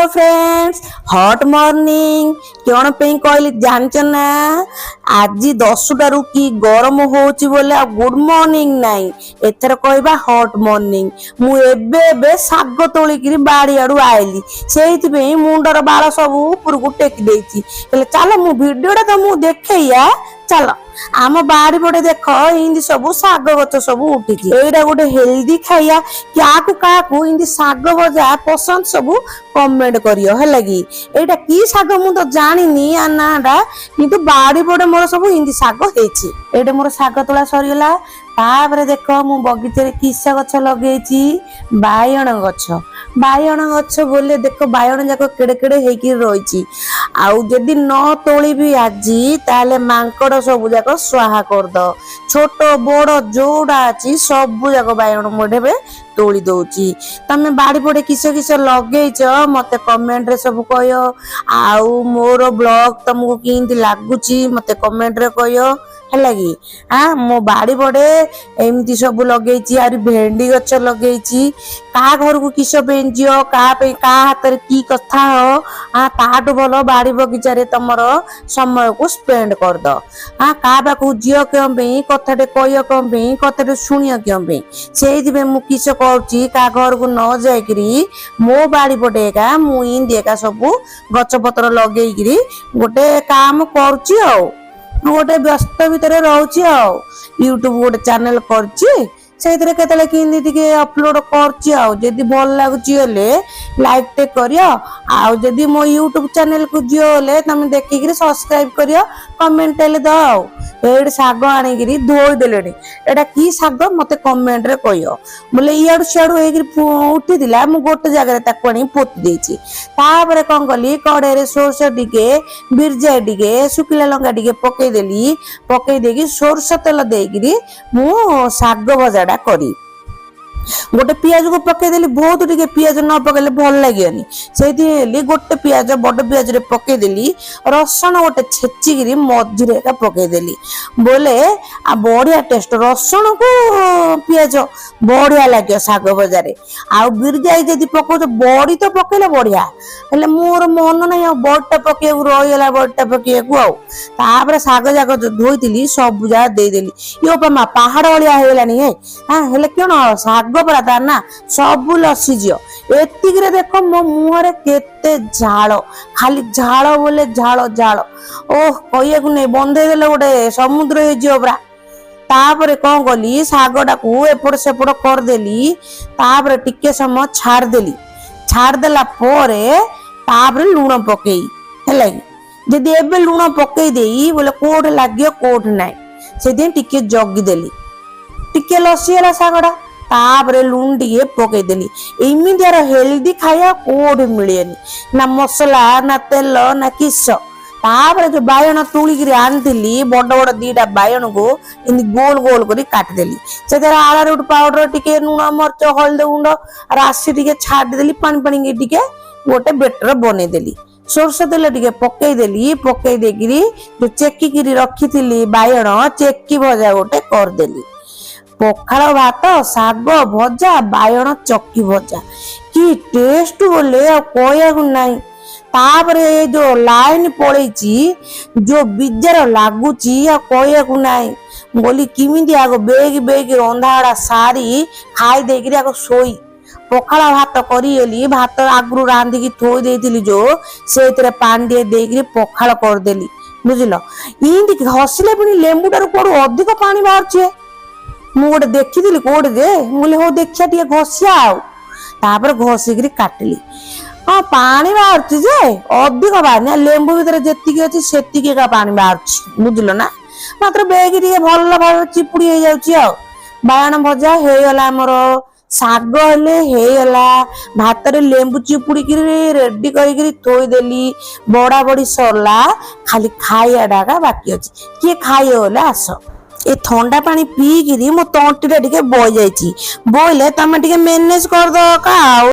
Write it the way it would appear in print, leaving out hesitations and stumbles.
Hello friends, hot morning. କଣ ପାଇଁ କହିଲି ଜାଣିଛ ନା? ଆଜି 10ଟାରୁ କି ଗରମ ହଉଛି ବୋଲେ ଆଉ ଗୁଡ୍ ମର୍ଣ୍ଣିଂ ନାହିଁ, ଏଥର କହିବା ହଟ୍ ମର୍ଣ୍ଣିଂ। ମୁଁ ଏବେ ଏବେ ଶାଗ ତୋଳିକିରି ବାଡିଆଡୁ ଆଇଲି, ସେଇଥିପାଇଁ ମୁଣ୍ଡର ବାଳ ସବୁ ଉପରକୁ ଟେକି ଦେଇଛି। ହେଲେ ଚାଲ, ମୁଁ ଭିଡିଓଟା ତମକୁ ଦେଖେଇଆ। ଚାଲ, ଆମ ବାଡି ପଟେ ଦେଖ, ଏମିତି ସବୁ ଶାଗ ଗଛ ସବୁ ଉଠିଛି। ଏଇଟା ଗୋଟେ ହେଲ୍ଦି ଖାଇବା। କାହାକୁ କାହାକୁ ଏମିତି ଶାଗ ଭଜା ପସନ୍ଦ, ସବୁ କମେଣ୍ଟ କରିବ, ହେଲା କି? ଏଇଟା କି ଶାଗ ମୁଁ ତ ଜାଣିନି ଆ ନାଁଟା, କିନ୍ତୁ ବାଡି ପଟେ ମୋର ସବୁ ଏମିତି ଶାଗ ହେଇଛି। ଏଇଟା ମୋର ଶାଗ ତୋଳା ସରିଗଲା। ତାପରେ ଦେଖ, ମୁଁ ବଗିଚାରେ କିସ ଗଛ ଲଗେଇଛି? ବାଇଗଣ ଗଛ। ବାଇଗଣ ଗଛ ବୋଲେ ଦେଖ, ବାଇଗଣ ଯାକ କେଡେ କେଡେ ହେଇକି ରହିଛି। ଆଉ ଯଦି ନ ତୋଳିବି ଆଜି, ତାହେଲେ ମାଙ୍କଡ ସବୁ ଯାକ ସ୍ୱାହା କରିଦବ। ଛୋଟ ବଡ ଯୋଉଟା ଅଛି, ସବୁ ଯାକ ବାଇଗଣ ମୁଁ ଏବେ ତୋଳି ଦଉଛି। ତମେ ବାଡି ପଟେ କିସ କିସ ଲଗେଇଛ, ମତେ କମେଣ୍ଟରେ ସବୁ କହିବ। ଆଉ ମୋର ବ୍ଲଗ ତମକୁ କେମିତି ଲାଗୁଛି, ମତେ କମେଣ୍ଟରେ କହିବ, ହେଲା କି? ଆଁ ମୋ ବାଡି ପଟେ ଏମିତି ସବୁ ଲଗେଇଛି। ଆହୁରି ଭେଣ୍ଡି ଗଛ ଲଗେଇଛି। କାହା ଘରକୁ କିସ ପାଇଁ ଯିଅ, କାହା ପାଇଁ କାହା ହାତରେ କି କଥା ହ, ତାଠୁ ଭଲ ବାଡି ବଗିଚାରେ ତମର ସମୟକୁ ସ୍ପେଣ୍ଡ କରିଦଅ। କାହା ପାଖକୁ ଝିଅ କଣ ପାଇଁ, କଥାଟେ କହିବ କଣ ପାଇଁ, କଥାଟେ ଶୁଣିବ କଣ ପାଇଁ? ସେଇଥିପାଇଁ ମୁଁ କିସ କରୁଛି, କାହା ଘରକୁ ନ ଯାଇକିରି ମୋ ବାଡି ପଟେ ଏକା ମୁଁ ଇନ୍ତି ଏକା ସବୁ ଗଛ ପତ୍ର ଲଗେଇକିରି ଗୋଟେ କାମ କରୁଛି। ଆଉ ମୁଁ ଗୋଟେ ବ୍ୟସ୍ତ ଭିତରେ ରହୁଛି। ଆଉ ୟୁଟ୍ୟୁବ ଗୋଟେ ଚ୍ୟାନେଲ କରିଛି, ସେଇଥିରେ କେତେବେଳେ କେମିତି ଟିକେ ଅପଲୋଡ କରୁଛି। ଆଉ ଯଦି ଭଲ ଲାଗୁଛି ହେଲେ ଲାଇକ୍ ଟେ କରିବ। ଆଉ ଯଦି ମୋ ୟୁଟ୍ୟୁବ ଚ୍ୟାନେଲକୁ ଯିବ ହେଲେ ତମେ ଦେଖିକିରି ସବସ୍କ୍ରାଇବ କରିବ, କମେଣ୍ଟ ହେଲେ ଦଅ। ଆଉ ଏଇଠି ଶାଗ ଆଣିକିରି ଧୋଇ ଦେଲେଣି। ଏଇଟା କି ଶାଗ, ମତେ କମେଣ୍ଟରେ କହିବ। ବୋଲେ ଇଆଡୁ ସିଆଡୁ ହେଇକିରି ଉଠିଥିଲା, ମୁଁ ଗୋଟେ ଜାଗାରେ ତାକୁ ଆଣିକି ପୋତି ଦେଇଛି। ତାପରେ କଣ କଲି, କଡେଇରେ ସୋରିଷ ଟିକେ, ବିରଜା ଟିକେ, ଶୁଖିଲା ଲଙ୍କା ଟିକେ ପକେଇଦେଲି। ପକେଇ ଦେଇକି ସୋରିଷ ତେଲ ଦେଇକିରି ମୁଁ ଶାଗ ଭଜାଟା କରି ଗୋଟେ ପିଆଜକୁ ପକେଇଦେଲି। ବହୁତ ଟିକେ ପିଆଜ ନ ପକେଇଲେ ଭଲ ଲାଗିବନି, ସେଇଥିପାଇଁ ଗୋଟେ ପିଆଜ, ବଡ ପିଆଜରେ ପକେଇଦେଲି। ରସୁଣ ଗୋଟେ ଛେଚିକିରି ମଝିରେ ଏକା ପକେଇଦେଲି। ବୋଲେ ଆଉ ବଢିଆ ଟେଷ୍ଟ, ରସୁଣକୁ ପିଆଜ ବଢିଆ ଲାଗିବ ଶାଗ ଭଜାରେ। ଆଉ ବିରିଯାଇ ଯଦି ପକଉଛ, ବଡି ତ ପକେଇଲେ ବଢିଆ। ହେଲେ ମୋର ମନ ନାହିଁ ଆଉ ବଡିଟା ପକେଇବାକୁ, ରହିଗଲା ବଡିଟା ପକେଇବାକୁ। ଆଉ ତାପରେ ଶାଗ ଯାକ ଯୋଉ ଧୋଇଥିଲି, ସବୁ ଯାକ ଦେଇଦେଲି। ଇଏ ବାପା ମା, ପାହାଡ ଭଳିଆ ହେଇଗଲାଣି ହେ। ହଁ, ହେଲେ କଣ, ଶାଗ ପରା ତାର ନା ସବୁ ଲସିଯିବ। ଏତିକିରେ ଦେଖ, ମୋ ମୁହଁରେ କେତେ ଝାଳ, ଖାଲି ଝାଳ ବୋଲେ ଝାଳ ଝାଳ। ଓହ, କହିବାକୁ ନାଇଁ, ବନ୍ଧେଇ ଦେଲେ ଗୋଟେ ସମୁଦ୍ର ହେଇଯିବ ପୁରା। ତାପରେ କଣ କଲି, ଶାଗଟାକୁ ଏପଟ ସେପଟ କରିଦେଲି। ତାପରେ ଟିକେ ସମୟ ଛାଡ଼ିଦେଲି। ଛାଡ଼ିଦେଲା ପରେ ତାପରେ ଲୁଣ ପକେଇ, ହେଲା କି? ଯଦି ଏବେ ଲୁଣ ପକେଇ ଦେଇ ବୋଲେ କୋଉଠି ଲାଗିବ, କୋଉଠି ନାହିଁ, ସେଥିପାଇଁ ଟିକେ ଜଗିଦେଲି। ଟିକେ ଲସିଗଲା ଶାଗଟା, ତାପରେ ଲୁଣ ଟିକେ ପକେଇଦେଲି। ଏମିତିଆର ହେଲ୍ଦି ଖାଇବା କୋଉଠି ମିଳିବନି, ନା ମସଲା, ନା ତେଲ, ନା କିସ। ତାପରେ ଯୋଉ ବାଇଗଣ ତୁଳିକିରି ଆଣିଥିଲି, ବଡ ବଡ ଦିଟା ବାଇଗଣକୁ ଏମିତି ଗୋଲ ଗୋଲ କରି କାଟିଦେଲି। ସେଥିରେ ଆରାରୁଟ ପାଉଡର ଟିକେ, ଲୁଣ, ମରିଚ, ହଳଦୀ ଗୁଣ୍ଡ, ରାଶି ଟିକେ ଛାଡ଼ିଦେଲି। ପାଣି ପାଣି ଟିକେ ଗୋଟେ ବେଟର ବନେଇଦେଲି। ସୋରିଷ ତେଲ ଟିକେ ପକେଇଦେଲି। ପକେଇ ଦେଇକିରି ଯୋଉ ଚେକିକିରି ରଖିଥିଲି ବାଇଗଣ, ଚେକି ଭଜା ଗୋଟେ କରିଦେଲି। ପଖାଳ ଭାତ, ଶାଗ ଭଜା, ବାଇଗଣ ଚକି ଭଜା, କି ଟେଷ୍ଟ ବୋଲେ ଆଉ କହିବାକୁ ନାହିଁ। ତାପରେ ଏ ଯୋଉ ଲାଇନ ପଳେଇଛି, ଯୋଉ ବିଜାର ଲାଗୁଛି, ଆଉ କହିବାକୁ ନାହିଁ। ମୁଁ କହିଲି, କେମିତି ଆଗ ବେଗି ବେଗି ରନ୍ଧାବଢା ସାରି ଖାଇ ଦେଇକିରି ଆଗ ଶୋଇ। ପଖାଳ ଭାତ କରିଗଲି। ଭାତ ଆଗରୁ ରାନ୍ଧିକି ଥୋଇ ଦେଇଥିଲି ଯୋଉ, ସେଇଥିରେ ପାଣି ଟିକେ ଦେଇକିରି ପଖାଳ କରିଦେଲି, ବୁଝିଲ? ଇନ୍ତି ଘଷିଲେ ପୁଣି ଲେମ୍ବୁଟାରୁ କୁଆଡୁ ଅଧିକ ପାଣି ବାହାରୁଛି। ମୁଁ ଗୋଟେ ଦେଖିଥିଲି କୋଉଠି ଯେ, ମୁଁ କହିଲି, ହଉ ଦେଖିଆ ଟିକେ ଘଷିଆ। ଆଉ ତାପରେ ଘଷିକିରି କାଟିଲି। ହଁ, ପାଣି ବାହାରୁଛି ଯେ ଅଧିକ ବାହାରୁନି। ଆଉ ଲେମ୍ବୁ ଭିତରେ ଯେତିକି ଅଛି, ସେତିକି ଏକା ପାଣି ବାହାରୁଛି, ବୁଝିଲ ନା? ମାତ୍ର ବେଗି ଟିକେ ଭଲ ଭାବରେ ଚିପୁଡି ହେଇଯାଉଛି। ଆଉ ବାଇଗଣ ଭଜା ହେଇଗଲା ଆମର, ଶାଗ ହେଲେ ହେଇଗଲା, ଭାତରେ ଲେମ୍ବୁ ଚିପୁଡିକିରି ରେଡି କରିକିରି ଥୋଇଦେଲି। ବଡା ବଡି ସରିଲା, ଖାଲି ଖାଇବାଟା ଏକା ବାକି ଅଛି। କିଏ ଖାଇବ ବୋଲେ ଆସ। ଏ ଥଣ୍ଡା ପାଣି ପିଇକିରି ମୋ ତଣ୍ଟିଟା ଟିକେ ବହି ଯାଇଛି। ବୋଇଲେ ତମେ ଟିକେ ମ୍ୟାନେଜ କରିଦବ କା ଆଉ।